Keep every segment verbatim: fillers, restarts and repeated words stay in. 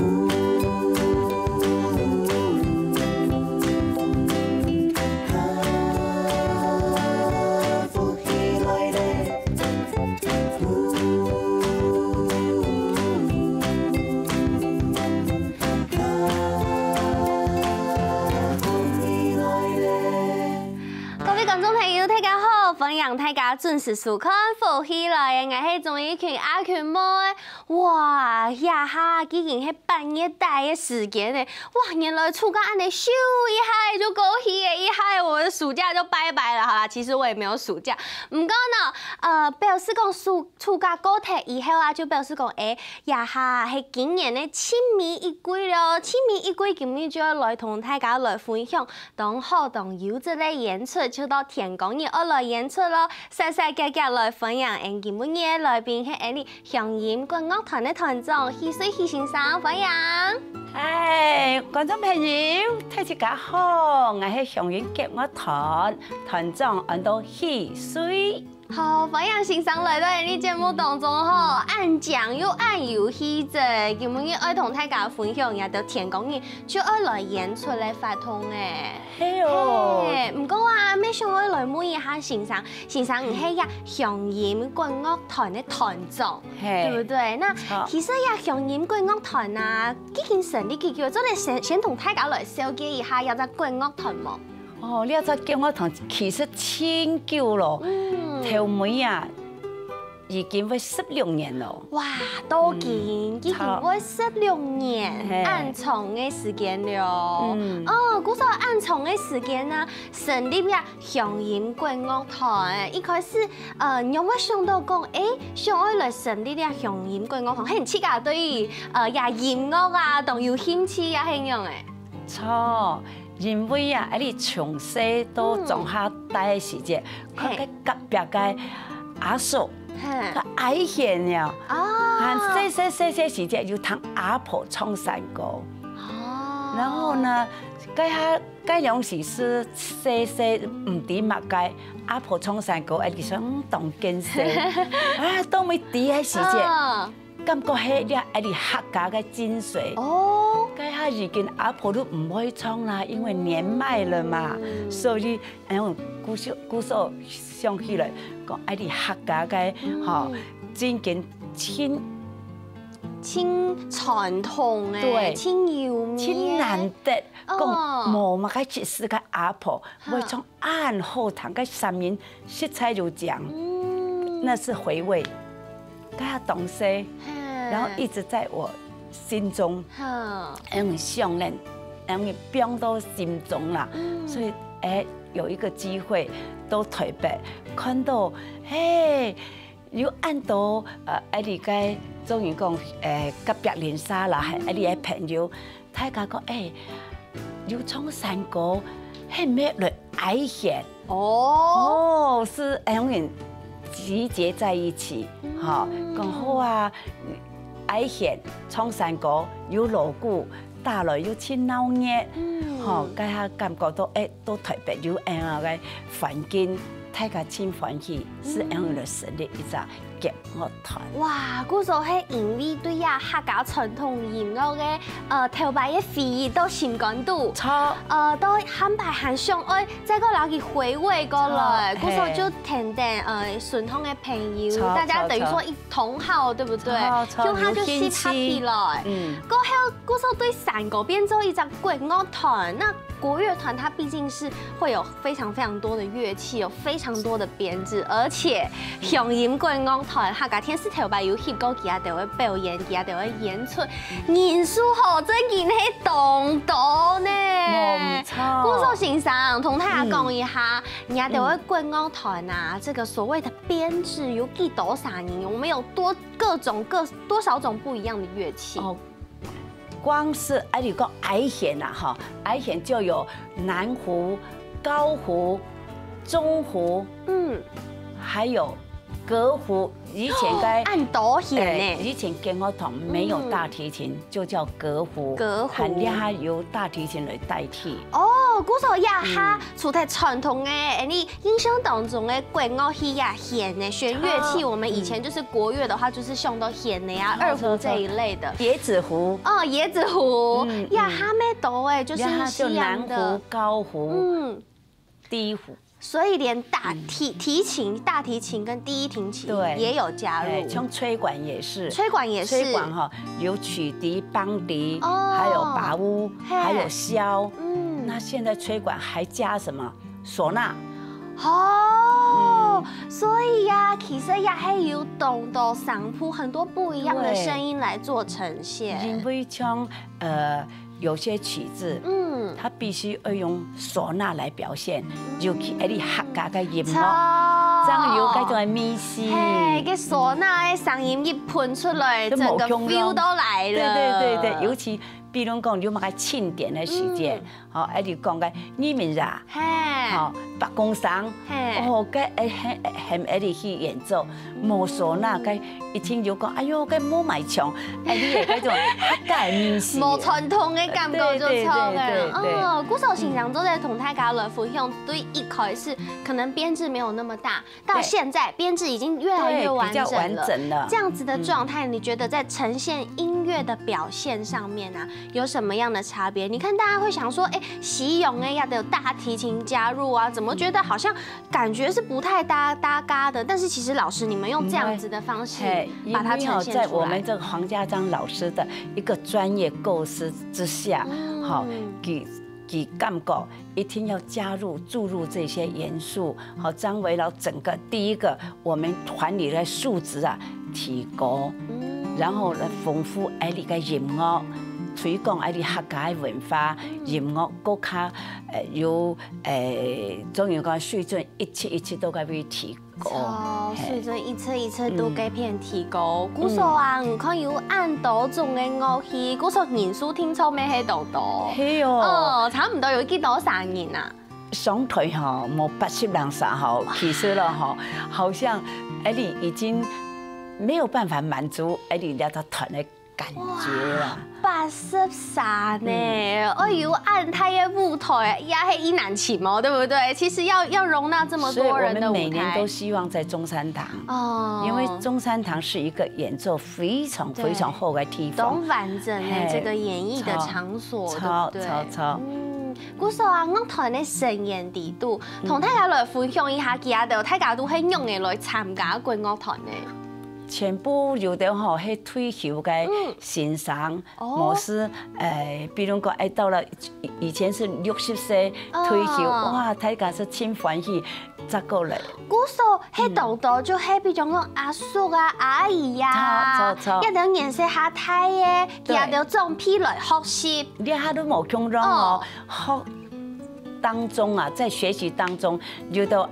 各位觀眾朋友，大家好！歡迎大家準時收看《福氣來了》，𠊎係鍾意群阿群妹。哇，這下既經係八月底个時間了，哇，原來暑假恁仔咻一下就過去了，一下我的暑假就拜拜了。好啦，其實我也沒有暑假，毋過呢，呃，表示講暑暑假過忒以後啊，就表示講，欸，這下係今年个盡尾一季了。盡尾一季今日就愛來同大家來分享當好當優質个演出，就到天光日愛來演出囉。煞煞遽遽來歡迎𠊎今晡日个來賓係𠊎俚鄉音管樂團个團長許瑞希先生，歡迎！嗨，觀眾朋友，大家好，𠊎係鄉音管樂團團長安到許瑞。 好，歡迎先生來到𠊎俚節目當中吼，恁靚又恁有氣質。今晡日愛同大家分享，這兜天光日就愛來演出个活動欸。係哦。係，毋過啊，乜想愛來問一下先生，先生你係這鄉音管樂團个團長，係。對不對？那其實這鄉音管樂團啊，既經成立幾久？做得先先同大家來紹介一下這隻管樂團無？ 哦，這隻管樂團其實盡久囉，頭尾啊，已經會十六年囉。哇，都已經已經會十六年，恁長个時間了。哦，故所恁長个時間啊，成立這鄉音管樂團，一開始呃，仰會想到講，欸，想愛來成立這鄉音管樂團，係你自家對於呃這音樂啊，當有興趣啊，係仰仔？ 著，因為啊，𠊎俚從細到莊下大个時節，看該隔壁个阿叔，該阿賢呀，還細細細細時節有聽阿婆唱山歌。然後呢，該下該央時係細細毋知麼个，阿婆唱山歌，𠊎俚想當見笑，啊，到尾知个時節， 感覺係這𠊎俚客家个精髓。哦，該下已經阿婆都毋會唱啦，因為年邁了嘛，所以，哎喲，故所故所想起來，講𠊎俚客家个吼，真經盡盡傳統欸，對，盡有味欸，盡難得，講無麼个知識个阿婆會唱 恁好聽，該聲音實在有講，那是回味，該當時，然後一直在我心中，很想念，然後放到心中啦。所以，哎，有一個機會到台北，看到，嘿，有恁多，呃，𠊎俚个，中文講，呃，隔壁鄰舍啦，還𠊎俚个朋友， 大家講，哎，有唱山歌，係毋係來哀弦？哦，係恁樣集結在一起，吼，講好啊，哀弦唱山歌有鑼鼓，打來又盡鬧熱，吼，該下感覺到，哎，到台北有恁樣个環境，大家盡歡喜，係恁樣來成立一隻 管樂團。哇，故所係因為對這客家傳統音樂个，呃，頭擺个回憶到心肝肚，著，呃，到下擺還想愛再過摎佢回味過來，著，故所就跈等，呃，身旁个朋友，著，大家等於說一同好，著，著，對不對？著，著，就他就有興趣，吸他起來。嗯。過後，故所對山歌變做一隻管樂團，那 國樂團它畢竟是會有非常非常多的樂器，有非常多的編制，而且鄉音管樂團客家電視頭擺有翕過佢兜个表演，佢兜个演出，人數吼，真經係當多呢。無錯。故所先生，同大家講一下，你兜个管樂團啊，這個所謂的編制有幾多儕人？有沒有多各種各多少種不一樣的樂器？哦， 光是，哎，你講哀弦啊，哈，哀弦就有南胡、高胡、中胡，嗯，還有革胡。以前該，哦，恁多弦呢。哎，以前管樂團沒有大提琴，嗯，就叫革胡，革胡。還有大提琴來代替。哦，故所這下除忒傳統个，誒，你印象當中个國樂器呀，弦呢，弦樂器，我們以前就是國樂的話，就是像到弦的呀，二胡這一類的。椰子胡，哦，椰子胡，嗯呀，還蠻多誒，就是然後就西洋的南胡、，高胡、嗯，低胡，所以連大提提琴、大提琴跟低音琴對也有加入，哎，像吹管也是，吹管也是，吹管哈，有曲笛、邦笛，哦还有拔乌，嘿还有箫。嗯，那现在吹管还加什么？唢呐。哦，所以呀，其實也還有當多聲部很多不一樣的聲音來做呈現。因為像呃有些曲子，嗯，它必须要用唢呐来表现，尤其係你客家个音樂，超这样有該種个味緒。嘿，个唢呐个聲音一噴出來，就整個無共樣。 feel 都來了。對對對對，尤其比如講，你有麼个慶典个時間，吼，哎，你講个移民啊，嘿，吼，伯公生，嘿，哦，該哎喊喊哎你去演奏，無唢呐，該一聽就講，哎喲，該無買唱，哎，你也該種客家个味緒。無傳統个感覺就錯對對對了。對對哦，故所先生做得同大家來分享，對一開始可能編制沒有那麼大，到對現在編制已經越來越對，完整了。比較完整了。這樣子的狀態，你覺得在呈現音樂的表現上面啊，有什麼樣的差別？你看大家會想說，哎，西洋的呀，都有大提琴加入啊，怎麼覺得好像感覺是不太搭搭嘎的？但是其實老師，你們用這樣子的方式嘿，把它呈現出來。因為哦，在我們這個黃家章老師的一個專業構思之下，嗯哈，佢佢感覺一定要加入注入這些元素，好，張維老整個第一個我們團裡的素質啊提高，嗯然後呢豐富愛你个音樂，推廣愛你客家的文化，音樂國家呃有呃中原个水準一直一直都在被提高。哦，嘿所以這一切一切都改變提高。故所啊，你看有恁多種个樂器，故所人數聽說乜係多多。係哦。哦，差不多有幾多儕人啊？上台吼，無八十人儕吼，其實了吼，好像哎你已經沒有辦法滿足哎你那個團的感覺了。八十儕呢，哦，有恁大个舞台，也係一難尋哦，對不對？其實要要容納這麼多人的舞台所以我們每年都，希望在中山堂，哦，因為中山堂是一個演奏非常非常好的地方。當完整的這個演藝的場所，超對不對？超超嗯，故所啊，樂團的成員裡肚，同大家來分享一下，佢兜大家都係仰仔來參加國樂團呢？全部有的吼，係退休个先生，哦無是，呃，比如講，哎，到了以以前是六十歲退休，哦哇，大家係盡歡喜，再過來。故所係當多就係比如講阿叔啊、阿姨啊，著著著一等年歲較大个，對佢兜準備來學習。這下都無共樣哦，學當中啊，在學習當中，有的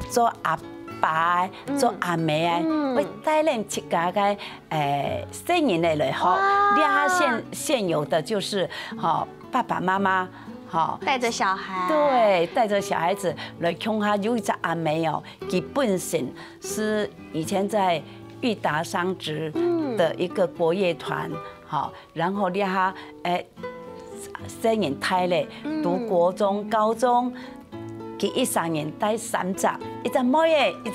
做阿爸啊，做阿姆啊，嗯會帶領自家个，呃，細人仔來學。哇這下現現有的就是，吼，爸爸媽媽，吼，帶著小孩，，對，帶著小孩子來共下。有一隻阿姆哦，佢本身是以前在裕達商職的一個國樂團，好，然後這下，哎，細人大了，讀國中、高中，佢一儕人帶三隻，一隻妹仔，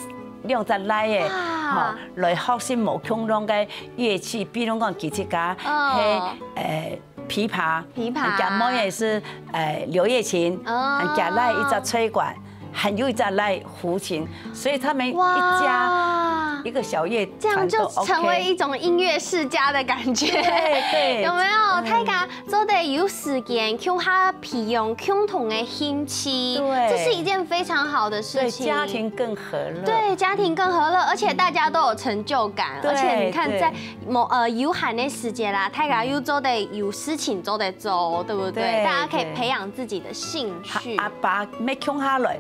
一兩隻倈仔，哇好，來學習無共樣个樂器，比如講佢自家，哦嘿，哎，琵琶，琵琶佢妹仔係，哎，柳葉琴，哦佢倈仔一隻吹管，還有一隻倈胡琴，所以他們一家哇一個小樂這樣就團都 OK。成為一種音樂世家的感覺，對對有沒有？大家做得有時間共下培養共同的興趣，對這是一件非常好的事情。對，家庭更和樂。對，家庭更和樂，而且大家都有成就感，對而且你看，對在某呃有閒的時間啦，大家又做得有事情做得做，對不對？對大家可以培養自己的興趣。阿爸乜共下來，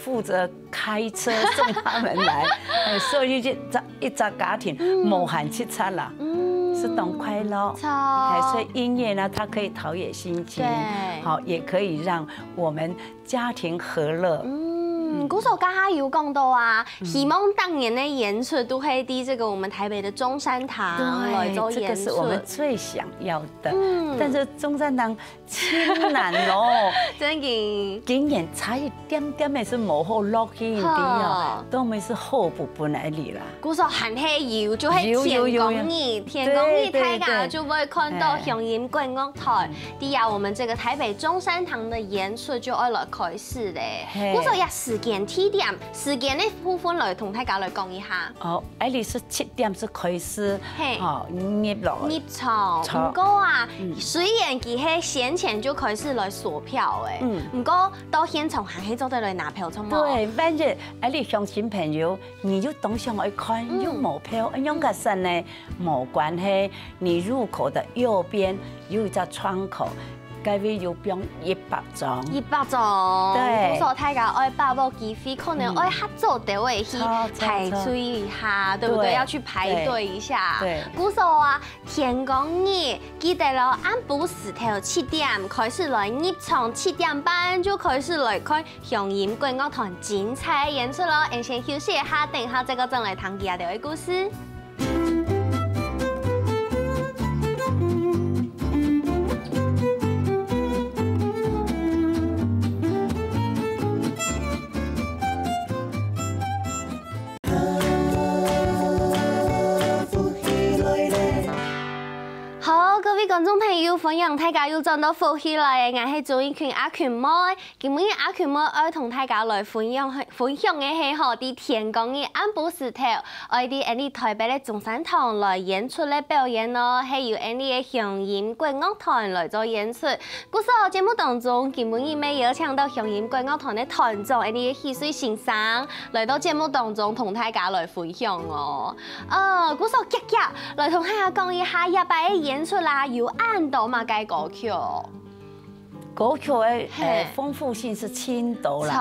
負責開車送他們來，哎，所以一隻一隻家庭無閒七七啦，嗯是當快樂。超哎，所以音樂呢，它可以陶冶心情，對好，也可以讓我們家庭和樂。嗯，古手刚刚有讲到啊，希望当年的演出都可以在这个我们台北的中山堂来做演出。对，这个是我们最想要的。嗯但是中山堂真难哦，真的。今年差一点点也是无好落去，你知道好，都没是候补本来里啦。古手还係有，就係有有有天光日，天光日对对大家对就会看到乡音管乐团，对呀，我们这个台北中山堂的演出就要来开始嘞。嘿古手呀，时间地点，时间的部分来同大家来讲一下。哦，哎，你是七点是开始，嘿哈，入落。入场，场不过啊，嗯虽然佢係先前就开始来锁票诶，嗯不过到现场还係做得来拿票，错吗？对，万一哎，你乡亲朋友，你又当想爱看，嗯又无票，用个算呢？无关系，你入口的右边有一只窗口，该位有放一百张。一百张，对所以大家爱把握机会，可能嗯爱合作单位去错错排队一下，对不对？对要去排队一下。对古手啊，天光日记得咯，暗晡时头七点开始来入场，七点半就开始来看乡音管乐团精彩演出咯。俺先休息一下，等一下再过转来听佢个故事。 好，各位观众朋友，欢迎大家又转到福氣來，𠊎係鍾意群阿群妹。今晡日阿群妹愛同大家來分享，分享个係吼，在天光日暗晡時頭，愛在俺俚台北个中山堂來演出个表演哦，係由俺俚个鄉音管樂團來做演出。故所節目當中，今晡日乜邀請到鄉音管樂團个團長，俺俚个喜水先生，來到節目當中同大家來分享哦。 呃，故所遽遽來同大家講一下，這擺个演出啦，有恁多麼个歌曲？歌曲的嘿呃丰富性是真多啦，错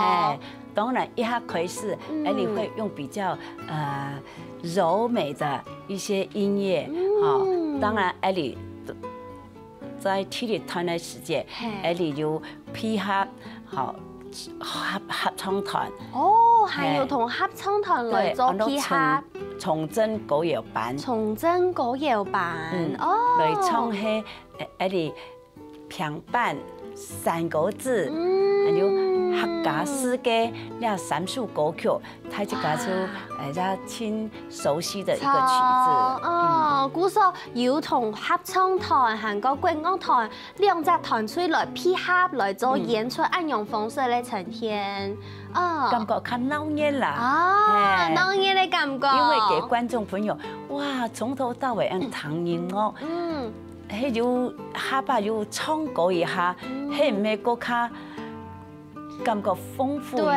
哎，当然一下开始，嗯哎，你会用比较呃柔美的一些音乐，嗯哈，当然，哎，你在体力团的时间，嘿哎，你有配合，好合合唱团，哦，還有同合唱團來做配合，重重振歌謠班，重振歌謠班嗯，哦，来唱迄，哎，你平板、山歌子，嗯还有客家诗歌，那三首歌曲，大家就哇哎，大家真熟悉的一个曲错子。哦，故所有同合唱團、還有管樂團兩隻團隊來配合來做演出，恁樣方式來呈現。哦，感觉較闹热啦。啊，哎鬧热个感觉。因为给观众朋友，哇，从头到尾按听音乐，嗯，迄有下巴有唱歌一下，嗯迄毋系个较感觉丰富一点。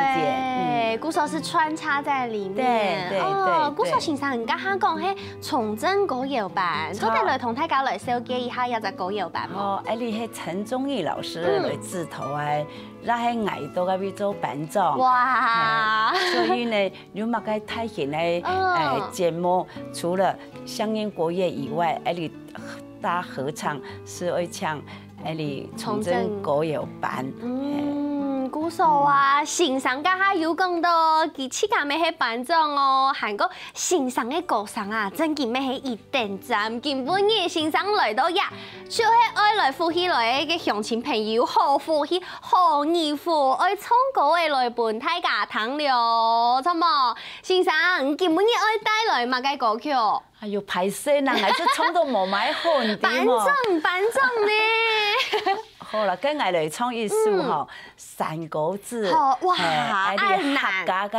对，故所是穿插在里面。对对哦，对故所先生，你刚刚讲迄重振歌谣班，错做得来同大家来紹介一下這隻歌謠班無？哦，哎，你係陳忠義老師嗯來指導啊，然後係𠊎到該位做班長。哇，所以呢，有麼个大型个嗯誒節目，除了鄉音國樂以外，哎，你大合唱係會唱哎，你重振歌謠班。嗯，故所啊，先生剛剛有講到，佢自家乜係班長哦，還過先生个歌聲啊，正經乜係一等讚。今晡日先生來到呀，就係愛來福氣來个鄉親朋友，好福氣，好義務，愛唱歌个來分大家聽了，著無？先生，你今晡日愛帶來麼个歌曲？哎喲，歹勢啦，還係唱到無買好，你知無？班長，班長呢？好了，跟𠊎來唱一首吼，山歌子。好，哇，哎，恁難客家个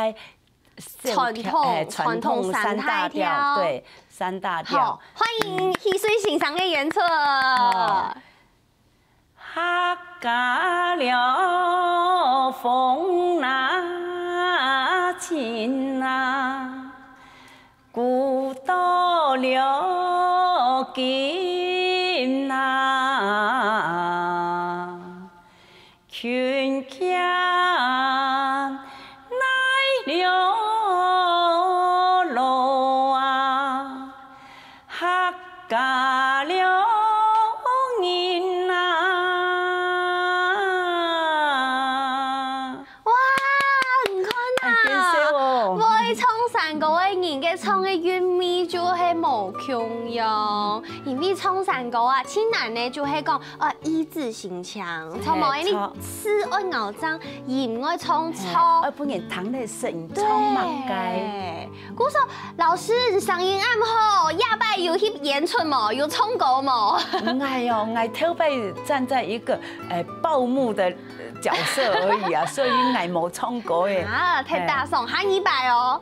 傳統哎，傳統三大調，傳統三大調對，三大調好。，歡迎溪水先生个演出。好客家了，風那盡啊，古到了今啊， 勤儉耐勞碌啊，客家了人啊。哇，你唱个韻味就係無共樣，因為唱山歌啊，盡難个就係講，呃，一字心腔，唱無，因為字愛咬正，音愛唱著。愛分人聽得識，你唱麼个？對。故所，老師，你聲音恁好，下擺有去演出無？有唱歌無？𠊎哦，𠊎頭擺站在一個，呃，報幕的角色而已啊，所以𠊎無唱歌誒。啊，太大聲，下二擺哦。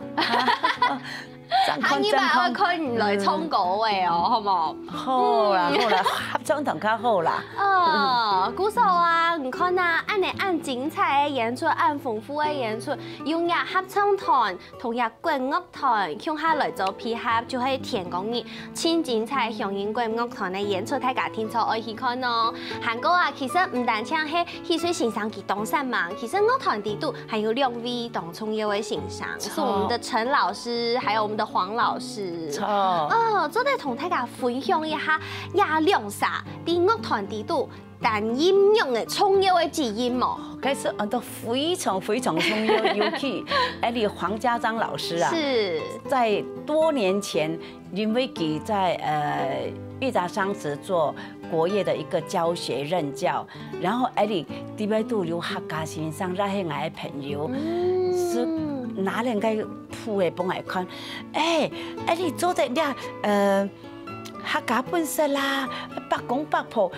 下二擺愛看你來唱歌誒哦，好無？好啦，好啦，合唱團較好啦。哦，故所啊，你看啊，恁呢恁精彩个演出，恁豐富个演出，用這合唱團同這管樂團共下來做配合，就係天光日盡精彩鄉音管樂團个演出，大家定著愛去看哦。還過啊，其實毋單淨係 戲說先生佢當煞猛，其實樂團裡肚還有兩位當重要个先生，是我們的陳老師，還有我們的黃老師。著。哦，做得同大家分享一下，這兩儕在樂團裡肚擔任仰仔重要个職任無？該係安到非常非常重要，尤其，哎，你黃家章老師啊，是。在多年前，因為佢在，呃，玉達商職做國樂的一個教學任教， 然後，哎，你裡背都有客家先生，也係𠊎个朋友，嗯。係拿等該譜仔分𠊎看，哎，哎，你做得這，呃，客家本色啦，伯公伯婆，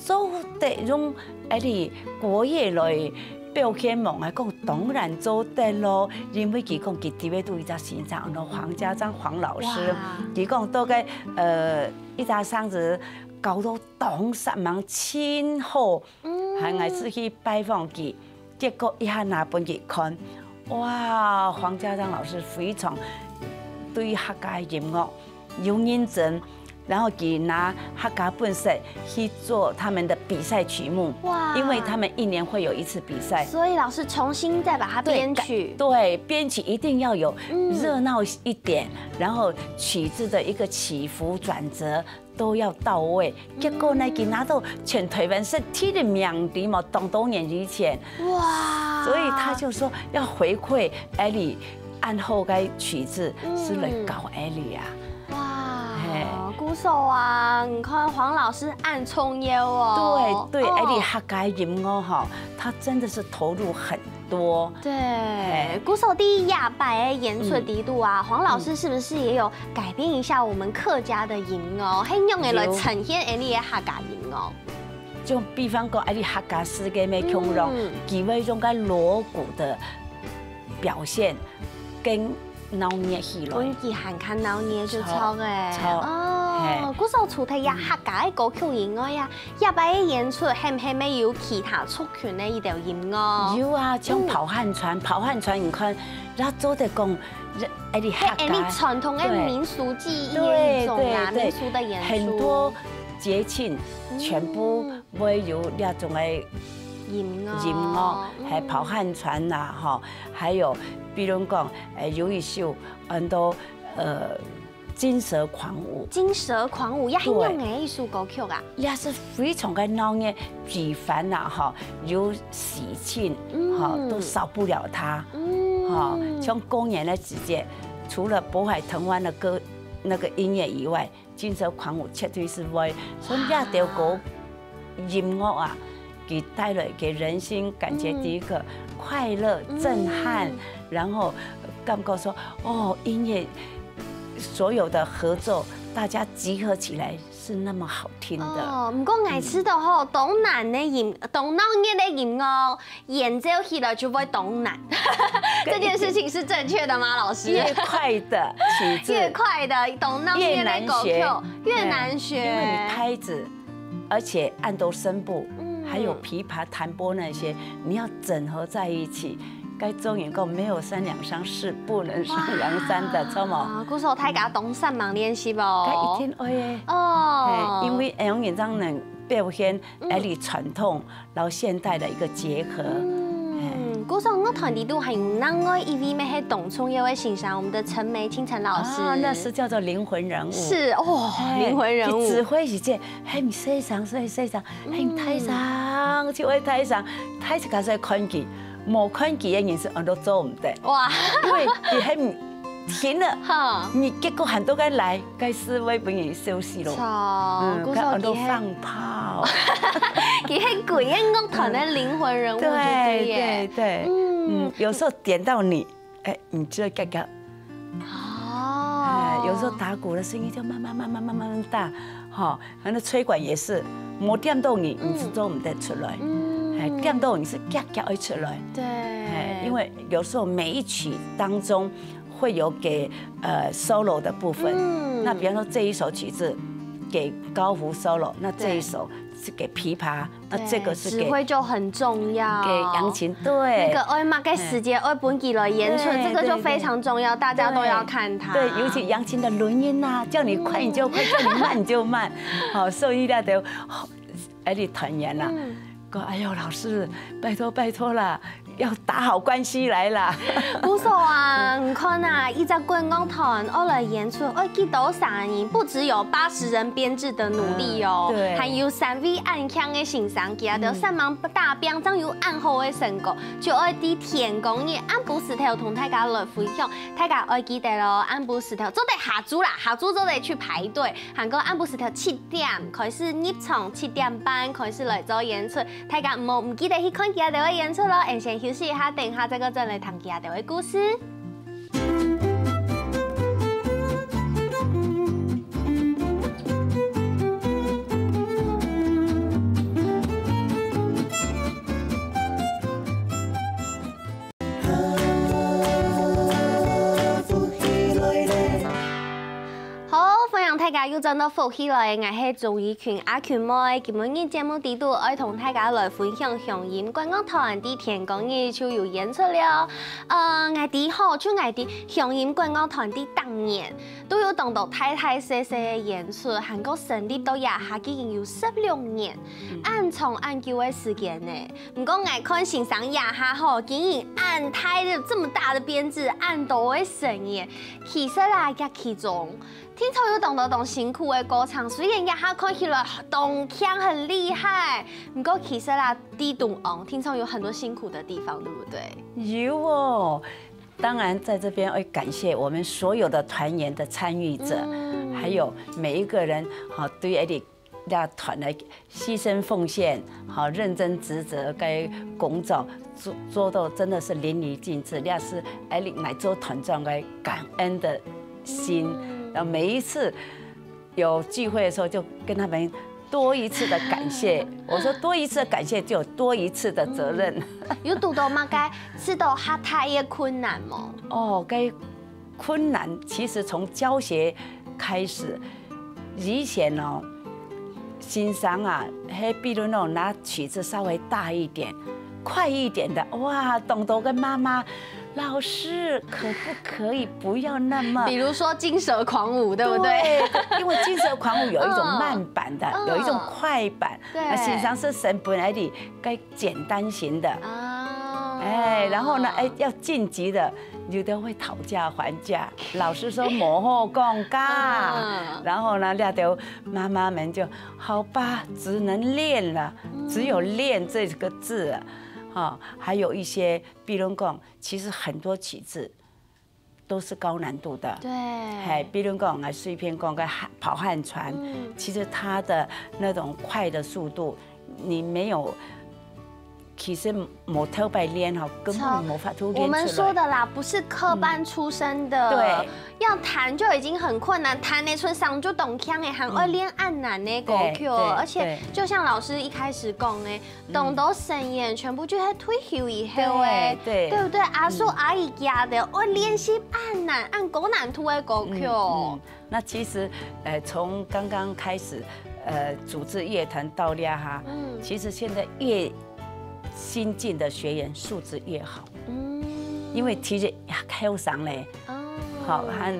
做得用，哎，你國樂來表現無？𠊎講當然做得咯，因為佢講佢裡背都有一隻先生，安到黃家章黃老師，哇。佢講到該，呃，一隻生子搞到當煞猛，盡好。 嗯。還𠊎係去拜訪佢，結果一下拿分佢看，哇，黃家章老師非常對客家音樂有認真，然後佢拿客家本色去做他們的比賽曲目，哇。因為他們一年會有一次比賽。所以老師重新再把它編曲。對，改，對，編曲一定要有，嗯。熱鬧一點，然後曲子的一個起伏轉折， 都要到位。結果呢，嗯。佢拿到全台灣省第一名的嘛，當多年以前。哇！所以他就說要回饋，哎，你恁好个曲子，嗯。係來教哎你啊。哇！嘿。故所啊，你看黃老師恁重要哦。對，對，哦。哎，你客家音樂哈，他真的是投入很 多。對，嘿。故所在這擺个演出裡肚啊，嗯。黃老師是不是也有改變一下我們客家的音樂？嗯。係仰仔來呈現𠊎俚个客家音樂？有。就比方講，𠊎俚客家詩个咩共樣，嗯。佢會用該鑼鼓的表現，跟 鬧熱起來。分佢還較鬧熱就著个。著，著。哦，嘿。故所除忒這客家个歌曲以外啊，這擺个演出係毋係乜有其他族群个一條音樂？有啊，像，嗯。跑旱船，跑旱船你看，佢做得講，這，哎，你客家，係，哎，你傳統个，對。民俗技藝个一種啦，對，對，對。民俗个演出。很多節慶，嗯。全部 會有這種个音樂，音樂，嗯。還有跑旱船吶，吼，還有比如講，呃，有一首安到，呃，《金蛇狂舞》。《金蛇狂舞》，這係仰仔一首歌曲啊？對。這係非常个鬧熱，舉凡吶，吼，有喜慶，嗯。吼，都少不了它。嗯。吼，像過年个時節，除了渤海藤灣的歌，那個音樂以外， 《金蛇狂舞》絕對係會，所以這條歌音樂啊，佢帶來給人心感覺第一個快樂、嗯。震撼，嗯。然後感覺說，哦，音樂所有的合作，大家集合起來是那麼好聽的。哦，毋過𠊎試著吼，嗯。當難个音，當鬧熱个音樂， 演奏起來就會當難。這件事情是正確的嗎，老師？越快的曲子，越快的，當鬧熱个歌曲，越難學。越難學。哎，因為你拍子，而且按到聲部，嗯。還有琵琶、彈撥那些，你要整合在一起。該中文講，沒有三兩聲是不能上梁山的，哇。著無？故所大家當煞猛練習哦。該一定愛个。哦。嘿，因為恁樣正能表現，嗯。哎，你傳統 然後現代的一個結合。嗯，故所樂團裡肚還有另外一位乜係當重要个先生，我們的陳梅清陳老師。啊，那是叫做靈魂人物。是，哦，哎，靈魂人物。佢指揮時節，很細聲，細，細聲，很大聲，嗯。就會大聲，大聲个時候看佢，無看佢个人係安到做毋得。哇。因為佢很停了，哈，你結果喊到該來，該是會分人笑死咯。著，嗯，故所佢係，該安到放炮。佢係歸个樂團个靈魂人物就對耶。對，對，對。嗯。嗯，有時候點到你，哎，你就會嘎嘎。哦。哎，有時候打鼓的聲音就慢慢、慢慢、慢慢大，哈，反正吹管也是，無點到你，你是做毋得出來。嗯。哎，點到你是嘎嘎會出來。對。哎，因為有時候每一曲當中會有給，呃，solo 的部分。嗯。那比方說這一首曲子給高胡 solo，那這一首是給琵琶，那這個是給，對，指揮就很重要。給揚琴，對。那個愛麼个時間，愛分佢來演出，對，這個就非常重要，對，大家都要看它。對，尤其揚琴的輪音啊，叫你快你就快，叫你慢你就慢。好，所以那得，哎，你團員啊，嗯。講，哎喲，老師，拜託拜託啦，要打好關係來啦。故所啊，你看啊，一隻管樂團愛來演出，愛幾多儕人，不只有八十人編制的努力哦，嗯，對。還有三位恁慶个先生，佢兜煞猛打拚，正有恁好个成果，就愛在天光日暗晡時頭同大家來分享。大家愛記得哦，暗晡時頭做得下晝啦，下晝做得去排隊，還過暗晡時頭七點開始入場，七點半開始來做演出。 大家毋好毋記得去看佢兜个演出咯。𠊎先休息一下，等下再過轉來聽佢兜个故事。好，歡迎大家又轉到福氣來，𠊎係鍾怡群阿群妹。今晡日節目裡肚愛同大家來分享鄉音管樂團在天光日就有演出了。呃，𠊎知吼，就𠊎知鄉音管樂團在逐年都有當多大大細細个演出，還過成立到這下已經有十六年，嗯。恁長恁久个時間呢。 毋過𠊎看先生這下吼，經營恁大个，這麼大的編制，恁多个成員，其實啦，這其中，定著有當多當辛苦个過程。雖然這下看起來當強很厲害，毋過其實啦，在中央，定著有很多辛苦的地方，對不對？有哦，當然在這邊要感謝我們所有的團員的參與者，嗯。還有每一個人，好，對𠊎兜 這團來犧牲奉獻，好，認真職責个工作，做，做到真的是淋漓盡致，這是，哎，𠊎做團長个感恩的心。嗯。然後每一次有聚會的時候，就跟他們多一次的感謝。我說多一次的感謝，就有多一次的責任。嗯。有堵到麼个，試著較大个困難無？哦，該困難其實從教學開始，以前哦，先生啊，嘿，比如那種拿曲子稍微大一點、快一點的，哇，當多个媽媽，老師可不可以不要那麼，比如說金蛇狂舞，對不對？對，因為金蛇狂舞有一種慢板的，嗯。有一種快板，嗯。對。那先生係先分𠊎兜个 簡單型的。哦。哎，然後呢，哎，要晉級的，有的會討價還價，老師說無好講價。嗯。然後呢，那兜媽媽們就，好吧，只能練了，嗯。只有練這個字了。哈，還有一些，比如講，其實很多曲子 都是高難度的。對。嘿，比如講，啊，隨便講個旱，跑旱船，嗯。其實它的那種快的速度，你沒有，其實無頭擺練吼，根本無法度練出來。我們說的啦，不是科班出身的，嗯。對。要彈就已經很困難，彈得出聲就當強的，還愛練恁難的歌曲，對，對，而且就像老師一開始講的，對。 當多成員全部就係退休以後欸，對，對。對不對？阿叔阿姨家的，哦，練習恁難、恁高難度的歌曲。嗯，嗯。那其實，呃，從剛剛開始，呃，組織樂團到這哈，嗯。其實現在越新進的學員素質越好。嗯。因為其實後生咧，哦。好，還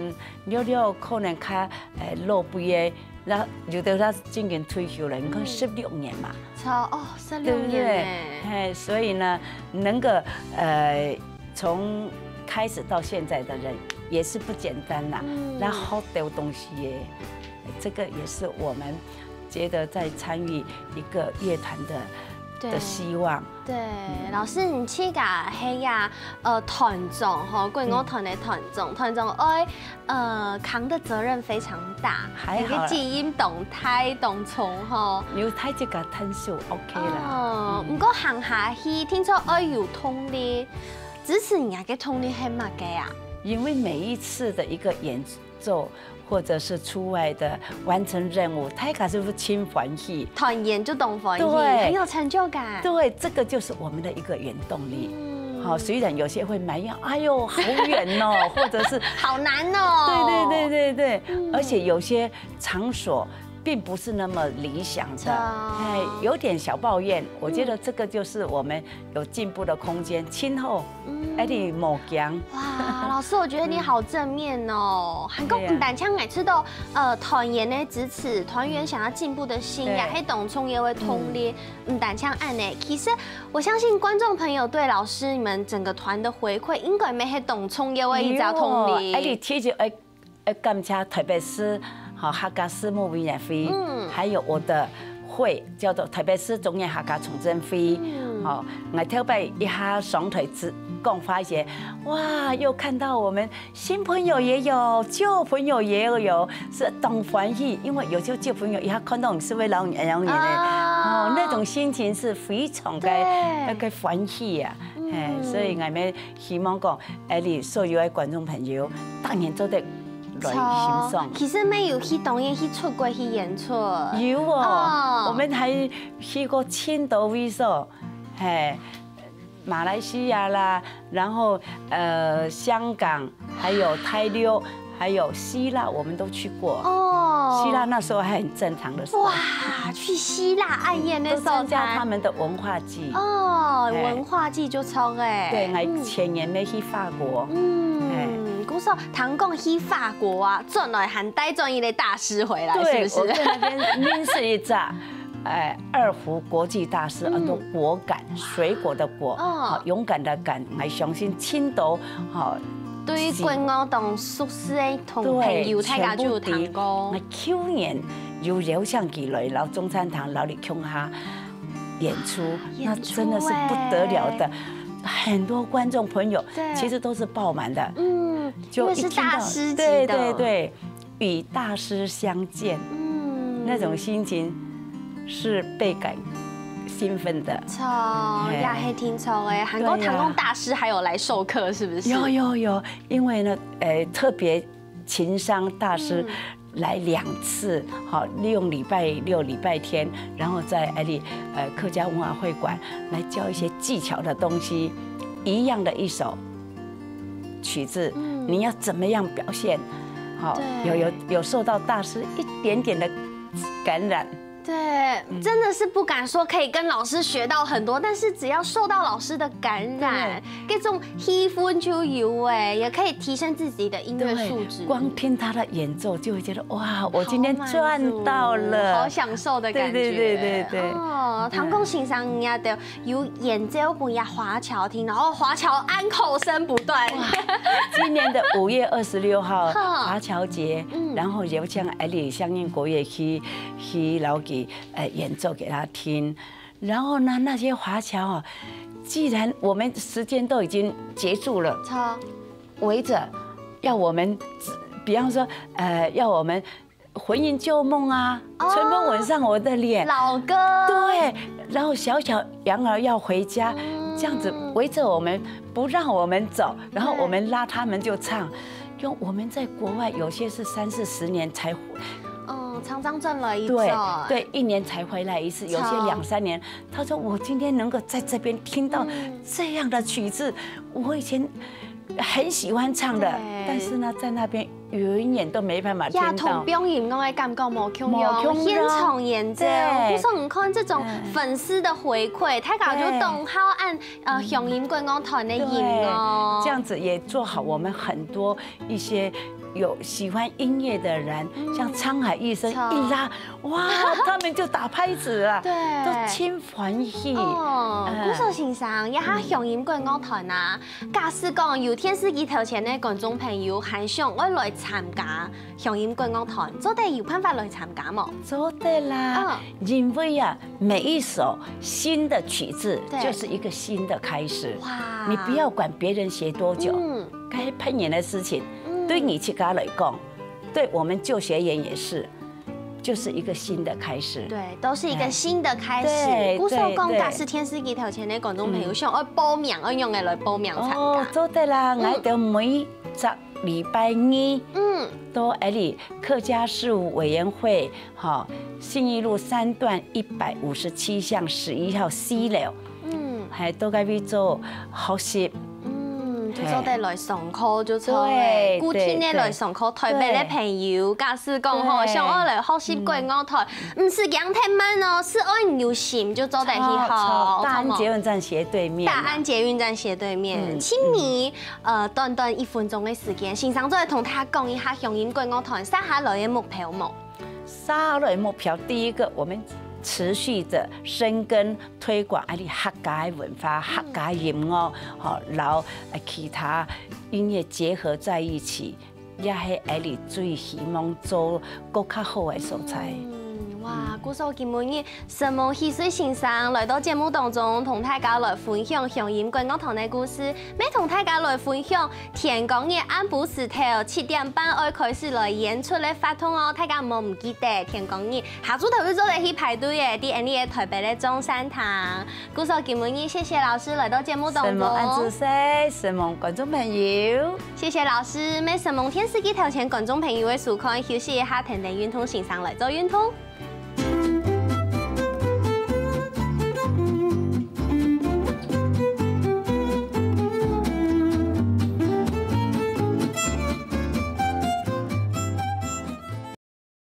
略略可能較，呃，老輩的 那有的他今年退休了，你看嗯。十六年嘛，超，哦，十六年呢。對不對？嘿，所以呢，能夠，呃，從開始到現在的人也是不簡單啦。嗯。那好多東西耶，這個也是我們覺得在參與一個樂團的的希望。对，老师，你自家係呀，呃，团长吼，国乐团的团长，团长爱呃扛的责任非常大，还好啦。你个责任当大当重吼。有太这个分数 OK 啦。哦，不过行下去，听说爱有动力，支持你个动力系么个啊？因为每一次的一个演奏，或者是出外的完成任务，大家是不是真欢喜？团圆就当欢喜，对很有成就感。对，这个就是我们的一个原动力。嗯好，虽然有些会埋怨，哎呦，好远哦，或者是好难哦。对对对对对，而且有些场所并不是那么理想的，错哎，有点小抱怨。我觉得这个就是我们有进步的空间。今后，嗯哎，你莫讲，哇，老师，我觉得你好正面哦。还讲对呀不单单爱知道，呃，团员的支持，团员想要进步的心呀，对还当重要的动力，不单单按呢。其实我相信观众朋友对老师你们整个团的回馈，应该也是当重要的一条动力。哎，你提起哎，哎，感谢台北市好客家事务委员会，嗯还有我的会叫做台北市中原客家重振会。嗯好，我特别一下上台之讲话时，哇，又看到我们新朋友也有，旧朋友也有，是当欢喜，因为有些旧朋友一下看到你是会老年老年的，啊哦，那种心情是非常的对那个欢喜啊，哎，所以我们希望讲，哎，你所有的观众朋友，当然做得来欣赏。其实没有去当然去出国去演出。有哦，哦我们还去过青岛位所，嘿，马来西亚啦，然后呃香港，还有泰国，还有希腊，我们都去过。哦，希腊那时候还很正常的时候，哇，去希腊爱演的都时候参加他才。们的文化祭。哦，哎文化祭就超哎。对，嗯我前年没去法国，嗯，故所听讲去法国啊，转来还带转一个大师回来，对，是不是？我在那边认识一下，哎，二胡国际大师，嗯很多果敢，水果的果，哦好，勇敢的敢，来相信青岛，好，对于国乐当熟悉的同朋友，对大家就有听过全部。那去年有邀请佢来，然后中山堂老李琼哈演出，演出那真的是不得了的，很多观众朋友对其实都是爆满的，嗯，就因为是一听到大师级的。对对对，与大师相见，嗯那种心情是倍感兴奋的。错，嘿也是听错哎，还讲对呀听讲大师还有来授课，是不是？有有有，因为呢，呃，特别情商大师嗯来两次，好，利用礼拜六、礼拜天，然后在哎里呃客家文化会馆来教一些技巧的东西，一样的一首曲子，嗯你要怎么样表现？好，对有有有受到大师一点点的感染，对，真的是不敢说可以跟老师学到很多，但是只要受到老师的感染，这种气氛就有哎，也可以提升自己的音乐素质。光听他的演奏就会觉得哇，我今天赚到了，好享受的感觉。对对对对对哦，唐公先生呀的有演奏分个华侨厅，然后华侨安口声不断。今年的五月二十六号哈华侨节，嗯然后有请艾丽相应国乐去去老给呃演奏给他听，然后呢那些华侨啊，既然我们时间都已经结束了，错，围着要我们，比方说呃要我们魂萦旧梦啊，哦春风吻上我的脸，老歌。对，然后小小羊儿要回家，这样子围着我们不让我们走，然后我们拉他们就唱。因为我们在国外有些是三四十年才，嗯，常常转来一对转。对，一年才回来一次，有些超两三年。他说我今天能够在这边听到这样的曲子，我以前很喜欢唱的对，但是呢，在那边永远都没办法听呀，到同。表演我个感觉无共样，无共样现场演奏，对不是你看这种粉丝的回馈，大家就懂好按呃乡音观光团的音哦。这样子也做好我们很多一些有喜欢音乐的人，像沧海一声一拉，哇，他们就打拍子啊，对，都真欢喜。哦，古守先生，這下鄉音管樂團啊，假使講有電視機頭前个觀眾朋友還想愛來參加鄉音管樂團，做得有辦法來參加無？做得啦，因為啊，每一首新的曲子就是一个新的开始。哇，你不要管别人写多久，该扮演的事情，对你自家来讲，对我们就学员也是，就是一个新的开始。对，都是一个新的开始。对，古守讲，对，假使電視机頭前个觀眾朋友想愛报名，愛用个来报名参加。哦，做得啦，嗯，𠊎兜每一个礼拜二，嗯，都在客家事务委员会，哈，信义路三段一百五十七巷十一号C楼，嗯，还都该位做学习。嗯，就做得来上课，就做得，对，固定个来上课。对，台北个朋友，假使讲吼，对，想要来学习管乐团，毋使驚忒慢哦，是爱你有心就做得去学，大安捷运站斜对面。大安捷运站斜对面，嗯，请你呃短短一分钟个时间，先生做得同大家讲一下乡音管乐团接下来个目标无？接下来目标，第一个，我们持续的深耕推广阿里客家的文化、客家音乐，吼，然后呃其他音乐结合在一起，也是阿里最希望做个较好的所在。嗯，哇，古守今晡日承蒙希水先生来到节目当中，同大家来分享乡音管乐团个故事，也同大家来分享天光日暗晡时头七点半爱开始来演出个活动哦。大家莫毋记得，天光日下晝头就做得去排队耶，在𠊎俚个台北个中山堂。古守今晡日，谢谢老师来到节目当中。承蒙恁仔细，承蒙观众朋友。谢谢老师，也承蒙电视机头前观众朋友个收看，休息一下，跈等运动先生来做运动。